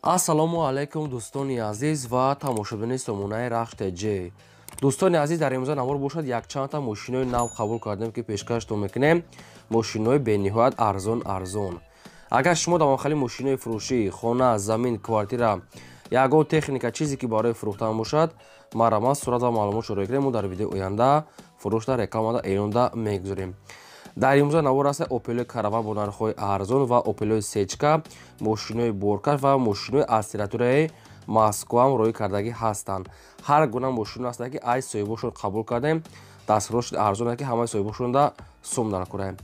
Ассалому алайкум, дӯстони азиз ва тамошобинони сомонаи Рахш ТЖ. Дӯстони азиз, дар имрӯза навор бошад, якчандта мошинои нав қабул кардем, ки пешкаштон мекунем. Мошинои бениҳоят арзон арзон. Агар шумо дар махали мошинои фурӯшӣ, хона, замин, квартира, ягон техника, чизе ки барои фурӯхтан бошад, марҳамат, сурат ва маълумот шуро кунем, мо дар видеои оянда фурӯшда, рекламада, эълонда мегузорем. Дар имрӯза навор аст Опелои Караван бо нархҳои арзон ва Опелои Сечка, мошинои боркаш ва мошинои аз территорияи Москваам роӣ кардагӣ ҳастанд. Ҳар гуна мошино ҳастанд, ки ай соҳибошон қабул кардем, дастфурӯши арзон, ки ҳамаи соҳибошонда сум даркораем.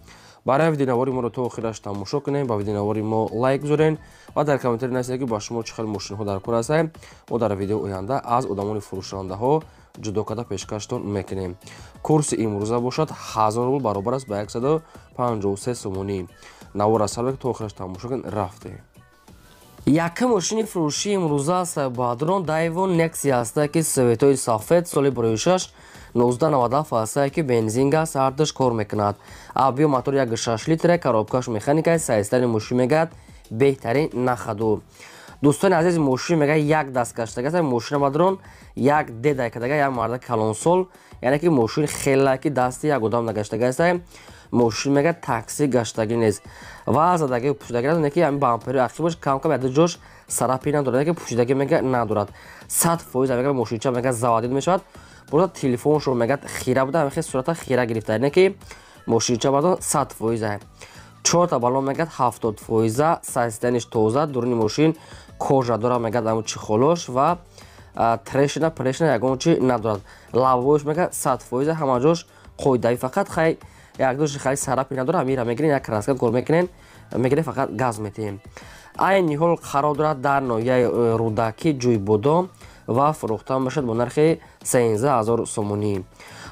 Барои видеонавори моро то охираш тамошо кунем, ба видеонавори мо лайк гузорен ва дар комментарий нависед, ки ба шумо чӣ хел мошинҳо дар кор ҳастанд. Мо дар видеои оянда аз одамони фурӯшандаҳо ҷудо карда пешкаштон мекунем. Курси имрӯза бошад 1000 рубл баробар аст ба 153 сомонӣ. Навор аз сабаб то охираш тамошо кунед. Рафтем. Якум мошини фурӯшии имрӯза аст, бадрон, Дайво Некси ҳаста, ки цветои сафед, соли 2006, 1997 ҳаста, ки бензин, газ ҳардуш кор мекунад. Объём мотор 1,6 литра, коробкаш механика, состояние мошин мегӯяд беҳтарин, на ходу. Дӯстони азиз, мошин мега як даст гаштага. Мошина, бадрон, як дедай кардага, як марда калонсол, яъне ки мошин хела ки дасти як одам нагаштага аст. Мошин мега такси гаштагӣ нест ва задаги пӯшидагӣ надорад, ки ҳамин бампери ақибаш кам-кам яда ҷош царапина надорад, ки пӯшидагӣ мега надорад. 100% мега мошинча мега заводить мешавад. Бурда телефоншо мега хира буда, ҳамин хел сурата хира гирифта, яъне ки мошинча, бардон, 100%. Чорта балон мегӯяд 70%, состояниеш тоза, дуруни мошин кожа дора, мегӯяд ҳамун чехолош ва трещина прешина ягон чи надорад. Лобовойш мегӯяд 100%, ҳама ҷош қоидави, фақат хай якдоши хали царапина надорад. Ҳамира мегирен, як краска кор мекунен, мегирен, фақат газ метиҳем. Айни ҳол қарор дорад дар ноҳияи Рӯдакӣ, Ҷӯйбодом, ва фурӯхта мешавад бо нархи 13 000 сомонӣ.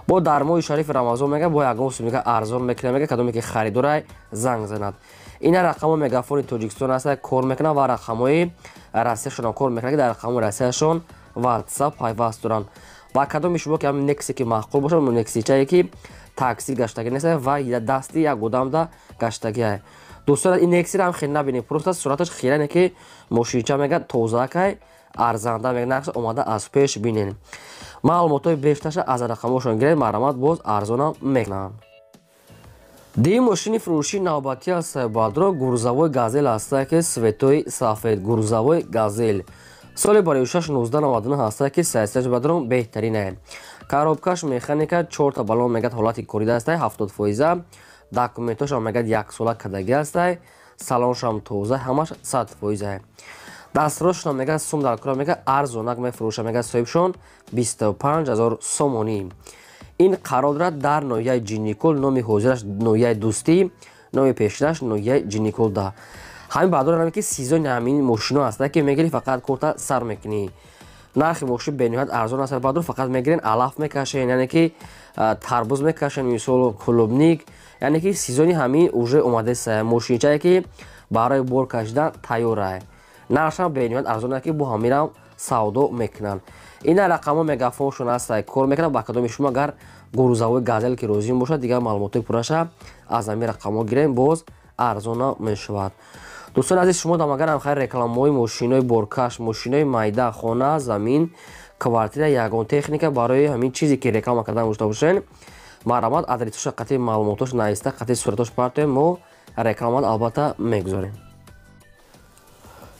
Бо дар моҳи шарифи Рамазон мега бо ягон сум мега арзон мекунад. Мега кадоме ки харидорай, занг занад. Ина рақамҳо Мегафони Тоҷикистон аст, кор мекунад, ва рақамҳои Россияшонам кор мекунад, ки дар рақамҳои Россияшон Ватсап пайваст доранд. Ва кадоми шумо ки ҳамин Некси ки маъқул бошад, Нексичае ки такси гаштагӣ нест ва дасти як одамда гаштагиа. Дӯстон, ин Нексиро ҳам хел набинед, просто сураташ хиране, ки мошинча мега тозакай, арзанда мега, нархш омада аз пеш бинед. Маълумотҳои бештарша аз рақамҳошон гиред, марҳамат, боз арзонам мекунанд. Дии мошини фурӯшии навбатӣ аст, бадро, грузовой Газел ҳаста, ки цветои сафед, грузовой Газел, соли 2006, 1999 ҳаста, ки состояниеш, бадрон, беҳтаринае. Коробкаш механика, чорта балон мегӯяд ҳолати корида ҳастай, 70%. Документошам мегӯяд яксола кардагӣ ҳастай, салоншам тоза, ҳамаш 100%. Дастрошона мегӯяд сум дар кора, мегӯяд арзонак мефурӯша, мегӯяд соҳибшон 25 000 сомонӣ. Ин қарор дорад дар ноҳияи Ҷинникул, номи ҳозираш ноҳияи Дӯстӣ, номи пешинаш ноҳияи Ҷинникулда. Ҳамин баъдорам, ки сезони ҳамин мошино ҳаста, ки мегирӣ, фақат корта сар мекунӣ. Нархи мошин бениҳоят арзон аст, баъдор, фақат мегирен, алаф мекашен, яъне ки тарбуз мекашен, мисол клубника, яъне ки сезони ҳамин уже омадест. Мошинчае ки барои бор кашидан тайёрае, нархшам бениҳоят арзон аст, ки бо ҳаминам савдо мекунанд. Ина рақамҳо Мегафоншон ҳаста, кор мекунад. Ба кадоми шумо агар грузовой Газел ки розим бошад, дигар маълумотҳои пурраша аз ҳамин рақамҳо гирем, боз арзона мешавад. Дӯстони азиз, шумо дам агарам хайр рекламаҳои мошинои боркаш, мошинои майда, хона, замин, квартира, ягон техника, барои ҳамин чизе ки реклама кардан гушта бошен, марҳамат, адресоша қатъи маълумотош нависта, қатъи суратош партоем, мо рекламат албатта мегузорем.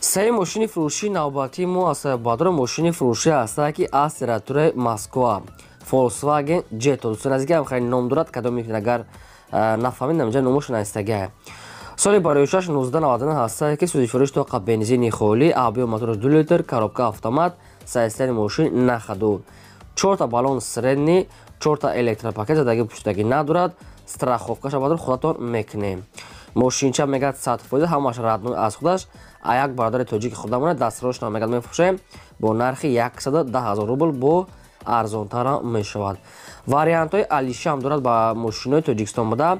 Сеи мошини фурӯшии навбатии мо аст, бадро, мошини фурӯшӣ ҳаста, ки аз территорияи Москва, Volkswagen Jetta. Дӯстони азиз, ҳам хеле ном дорад, кадоме агар нафаҳмед, намҷа номош навистагиа. Соли 2006, 1999 ҳаста, ки сӯзишвориш тоқа бензини холӣ, объём мотораш 2 литр, коробка автомат, состояние мошин на ходу, чорта баллон средний, чорта электропакет, задаги пуштагӣ надорад. Страховкаша, бадор, худатон мекунем. Мошинча мегӯяд 100%, ҳамаш родной аз худаш, а як бародари тоҷики худамона дастрошна мегӯяд мефурӯшем бо нархи 110 000 рубл, бо арзонтара мешавад. Вариантҳои алишам дорад. Ба мошинои Тоҷикистон буда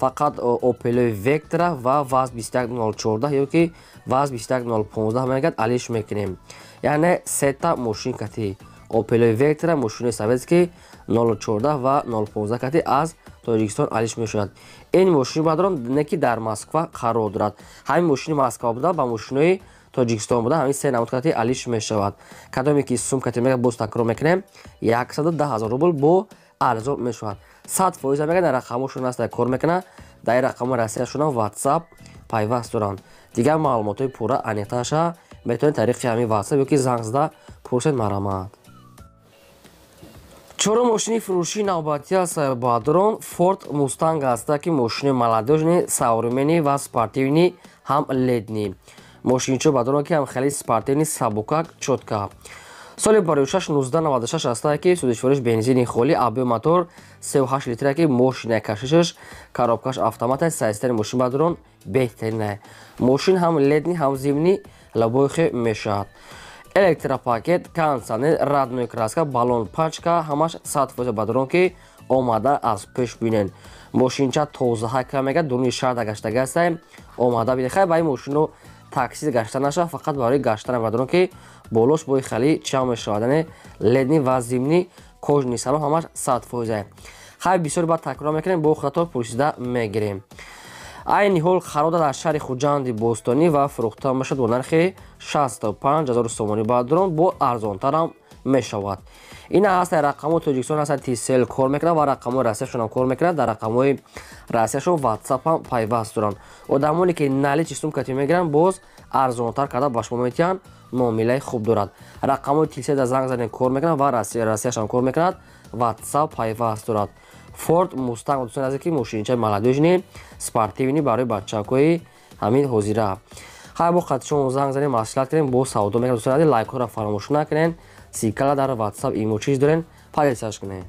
фақат Опелои Вектра ва ВАЗ 21014 ё ки ВАЗ 21015 мегӯяд алиш мекунем, яъне сета мошин кати Опелои Вектра, мошинои советский 014 ва 015 кати аз Тоҷикистон алиш мешавад. Ин мошини, бадрон, не ки дар Москва қарор дорад. Ҳамин мошини Москва буда ба мошинои Тоҷикистон буда ҳамин се намуд кати алиш мешавад. Кадоме ки сум кати мега, боз такрор мекунем, 110 000 рубл бо арзон мешавад. 100% мега, дар рақамошон аст, кор мекунад, дар рақами Россияшонам WhatsApp пайваст доранд. Дигар маълумотҳои пурра, аниқтараша метавонед тариқи ҳамин WhatsApp ёки занг зада пурсед. Марҳамат. Чорум мошини фурӯшии навбатӣ аст, бадрон, Форд Мустанг аста, ки мошини молодёжный, современный ва спортивный, ҳам летний мошинчо, бадрон, ки ҳам хеле спортивный, сабукак, чётко. Соли барои 1996 аста, ки сӯзишвориш бензини холӣ, объём мотор 38 литра, ки мошина кашишаш, коробкаш автомат аст. Сайстари мошин, бадрон, беҳтарина. Мошин ҳам летний, ҳам зимний, любой хе мешавад. Электропакет, кондиционер, родной краска, баллон, пачка, ҳамаш 100%, бадрон, ки омада аз пеш бинен. Мошинча тозаҳака мега, дуруни шаҳрда гаштага астаем, омада бинен. Хай, ба ин мошино такси гашта нашавад, фақат барои гаштана, бадрон, ки болош бои хали чиам мешавад, яъне летний ва зимний, кожаный салон, ҳамаш 100%. Хай, бисёр баъд такрор мекунем, бо хато пурсида мегирем. Айни ҳол харода дар шаҳри Хуҷанди бостонӣ ва фурӯхта мешавад бо нархи 65 000 сомонӣ, бадрон, бо арзонтарам мешавад. Ина ҳаст, рақамҳои Тоҷикистон ҳаст, Тисел кор мекунад ва рақамҳои Россияшонам кор мекунад. Дар рақамҳои Россияшон WhatsApp ҳам пайваст доранд. Одамоне ки наличный сум кати мегиранд, боз арзонтар карда ба шумо метиҳанд, муомилаи хуб дорад. Рақамҳои Тилсел занг занед, кор мекунад ва Россияшам кор мекунад, WhatsApp пайваст дорад. Форд Мустанг, дӯстони азиз, ки мошинчаи молодёжный, спортивный, барои бачакҳои ҳамин ҳозира. Хай, бо қати шумо занг занем, маслиҳат кунем, бо савдо мекунем. Дӯстони азиз, лайкҳоро фаромӯш накунед, ссылка дар WhatsApp, имо, чиз дорен, поделиться кунед.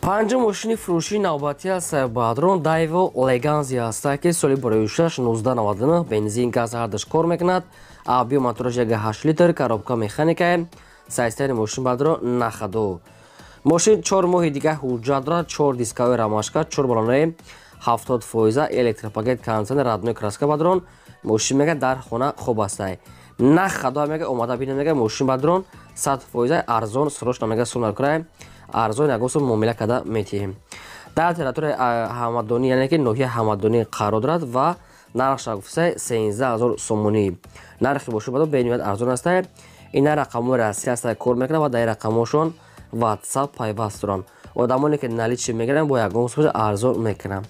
Панҷум мошини фурӯшии навбатӣ аст, бадрон, Дайво Леганзи аст, ки соли 2006, 1999, бензин, газ ҳардаш кор мекунад, объём мотораш 1,8 литр, коробка механика. Состояние мошин, бадро, на ходу. Мошин 4 моҳи дигар ҳуҷҷат дорад, чор дисковой рамашка, чор балонаи 70%, электропакет, кондиционер, родной краска. Бадрон, мошин мега дар хона хоб астай, на ходу мега, омада бина мега. Мошин, бадрон, 100% арзон, срочно мега, сунаркурай арзон, ягон сум муомила карда метиҳем. Дар территорияи Ҳамадонӣ, яъне ки ноҳияи Ҳамадонӣ қарор дорад ва нархша гуфтасай 13 000 сомонӣ. Нархи мошин, бадо, бениҳоят арзон астай. Ина рақамҳои Россия ҳастай, кор мекунад ва дар рақамҳошон WhatsApp пайваст доранд. Одамоне ки наличный мегиранд, бо ягон сум арзон мекунанд.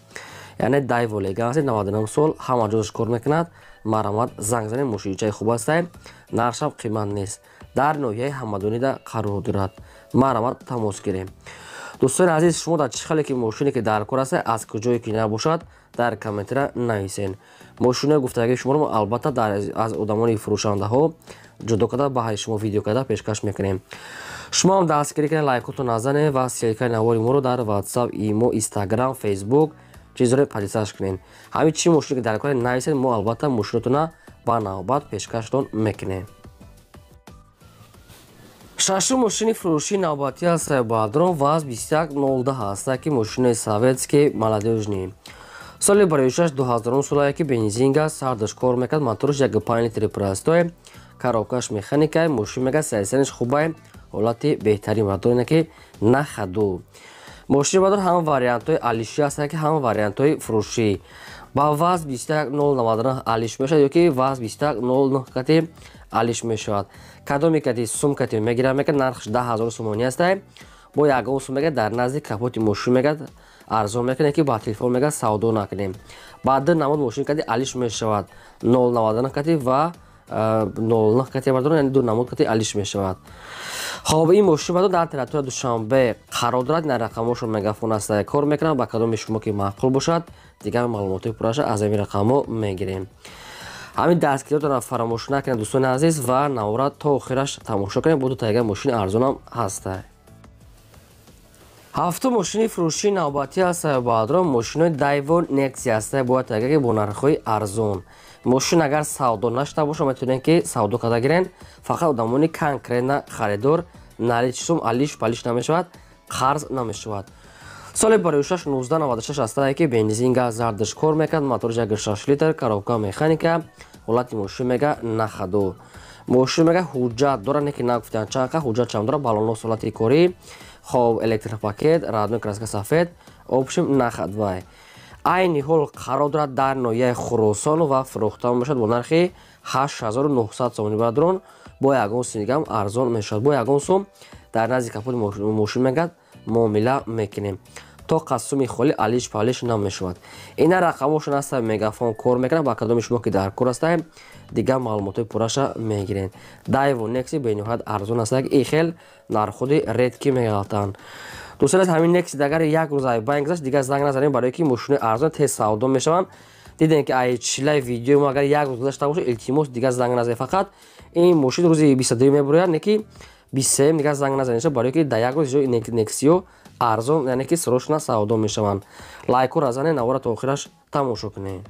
Яъне Дайво Леганси, 99 сол, ҳама ҷозаш кор мекунад. Марҳамат, занг занед. Мошинчаи хуб астай, нархшам қимат нест, дар ноҳияи Ҳамадонида қарор дорад. Марҳамат, тамос гирем. Дӯстони азиз, шумо дар чӣ хеле ки мошине ки дар кор аста, аз куҷое ки набошад, дар комментария нависен. Мошинои гуфтагии шуморо мо албатта аз одамони фурӯшандаҳо ҷудо карда, баҳри шумо видео карда пешкаш мекунем. Шумо ҳам дастгирӣ кунед, лайкотон назанед ва ссылкаи навори моро дар WhatsApp, имо, Instagram, Facebook, чизҳоро поделиться кунед. Ҳамин чӣ мошине ки дар кор нависед, мо албатта мошинотона ба навбат пешкаштон мекунем. Шашум мошини фурӯшии навбатӣ аст, бадрон, ВАЗ 2102 ҳаста, ки мошинаи советский, молодёжный, соли барои 2000 солае, ки бензин, газ сардаш кор мекард, мотораш 1,5 литри простой, коробкаш механика. Мошин мега состоянияш хубай, ҳолати беҳтарин бардор, ки на ходу. Мошини, бадор, ҳам вариантҳои алишӣ ҳастанд, ки ҳам вариантҳои фурӯшӣ. Ба ВАЗ 2199 алиш мешавад ё ки ВАЗ 2109 кати алиш мешавад. Кадоме кати сум кати мегирад, мега нархш 10 000 сомонӣ ҳастай. Бо ягон сум мега дар назди капоти мошин мега арзон мекунем, ки ба телефон мега савдо накунем. Ба ду намуд мошин кати алиш мешавад: 099 кати ва 09 кати, бардорон, яъне ду намуд кати алиш мешавад. Хоб, ин мошин, бардор, дар территория Душанбе қарор дорад. На рақамҳошон мегафон аст, кор мекунам. Ба кадоми шумо ки маъқул бошад, дигар маълумотҳои пурраша аз ҳамин рақамҳо мегирем. Ҳамин дастгириётонро фаромӯш накунед, дӯстони азиз, ва навора то охираш тамошо кунед. Бо дутаига мошини арзонам ҳаста. Ҳафтум мошини фурӯшии навбатӣ аст, баъдро, мошинои Дайво Некси аст, бояд тага ки бо нархҳои арзон. Мошин агар савдо нашуда бошад, метавонед ки савдо карда гирен. Фақат одамони конкретно харидор, наличный сум, алиш палиш намешавад, қарз намешавад. Соли барои 1996 астае, ки бензин, газ зардаш кор мекард, мотораш 1,6 литр, коробка механика, ҳолати мошин мега на ходу. Мошин мега ҳуҷҷат дорад, не ки нагуфтан чанқа ҳуҷҷат чанд дорад, балоно ҳолати корӣ хоб, электропакет, родной краска сафед, общем, на ходу. Айни ҳол қарор дорад дар ноҳияи Хуросон ва фурӯхта мешавад бо нархи 8900 сомонӣ бародарон. Бо ягон сум арзон мешавад, бо ягон сум дар назди капоти мошин мегад муомила мекунем. То қасуми холи алиш палиш намешавад. Ина рақамошон аста, мегафон кор мекунад. Ба кадоми шумо ки дар кор ҳастаем, дигар маълумотҳои пурраша мегирем. Дайво Некси бениҳоят арзон аст, и хел нарходи редки меғалтанд. Дӯстон, аз ҳамин Некси агар як рӯз ай банк гузашт, дигар занг назанем, барое ки мошинои арзон тез савдо мешаванд. Дидем ки ай чилаи видеои мо агар як рӯз гузашта бошад, илтимос, дигар занг назанед. Фақат ин мошин рӯзи 22 мебурояд, не ки 23, дигар занг назанед, барое ки дар як рӯз Нексиё арзон, яъне ки срочно савдо мешаванд. Лайкура занед, навора то охираш тамошо кунед.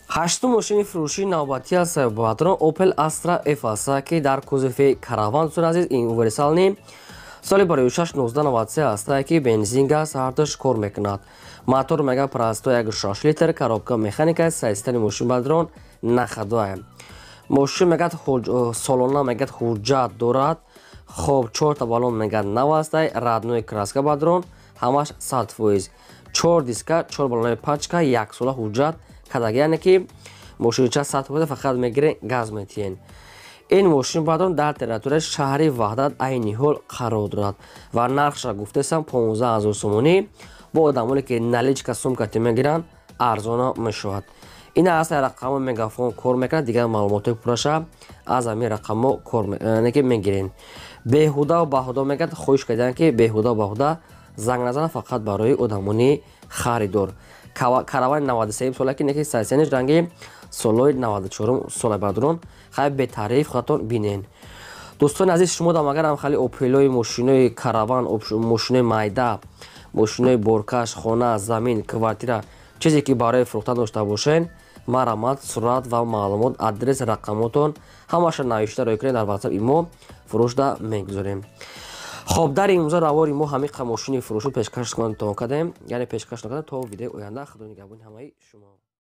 Ҳаштум мошини фурӯшии навбатӣ аст бародарон, Opel Astra F аст, ки дар кузови караван. Дӯстони азиз, ин универсальный соли барои 1993 аст, ки бензин, газ ҳардуш кор мекунад. Мотор мега простой 1,6 литр, коробка механика. Состояние мошин бародарон на ходу. Мошин мегад солона мегад ҳуҷҷат дорад. Хоб, чорта баллон мегад нав астай, родной краска бародарон, ҳамаш 100%. Чор диска, чор баллонои пачка, яксола ҳуҷҷат кадаг, яъне ки мошинча 100%, фақат мегирен, газ метиҳен. Ин мошин бародарон дар территорияи шаҳри Ваҳдат айни ҳол қарор дорад ва нархша гуфтесам 15 000 сомонӣ. Бо одамоне ки наличка сумкати мегиранд, арзона мешавад. Ин аст рақамо, мегафон кор мекунад. Дигар маълумотҳои пурраша аз ҳамин рақамҳо кор ки мегирен. Беҳудаву баҳуда мегӯяд, хоҳиш карданд, ки беҳудаву баҳуда занг назанад, фақат барои одамони харидор. Каравани 93 сола, ки неки состояние ш ранги солҳои 94 сола бародарон. Хай, бетариф худатон бинен. Дӯстони азиз, шумо дам агарам хали опелои, мошинои караван, мошинои майда, мошинои боркаш, хона, замин, квартира, чизе ки барои фурӯхтан дошта бошен, марамат, сурат ва маълумот, адрес, рақамотон ҳамаша навишта рӯй кунед дар ватсап, имо фурӯшда мегузорем. Хоб, дар имрӯза равори мо ҳамин мошини фурӯшро пешкаш кардем, яъне пешкаш накардем. То видеои оянда, худо нигаҳбони ҳамаи шумо.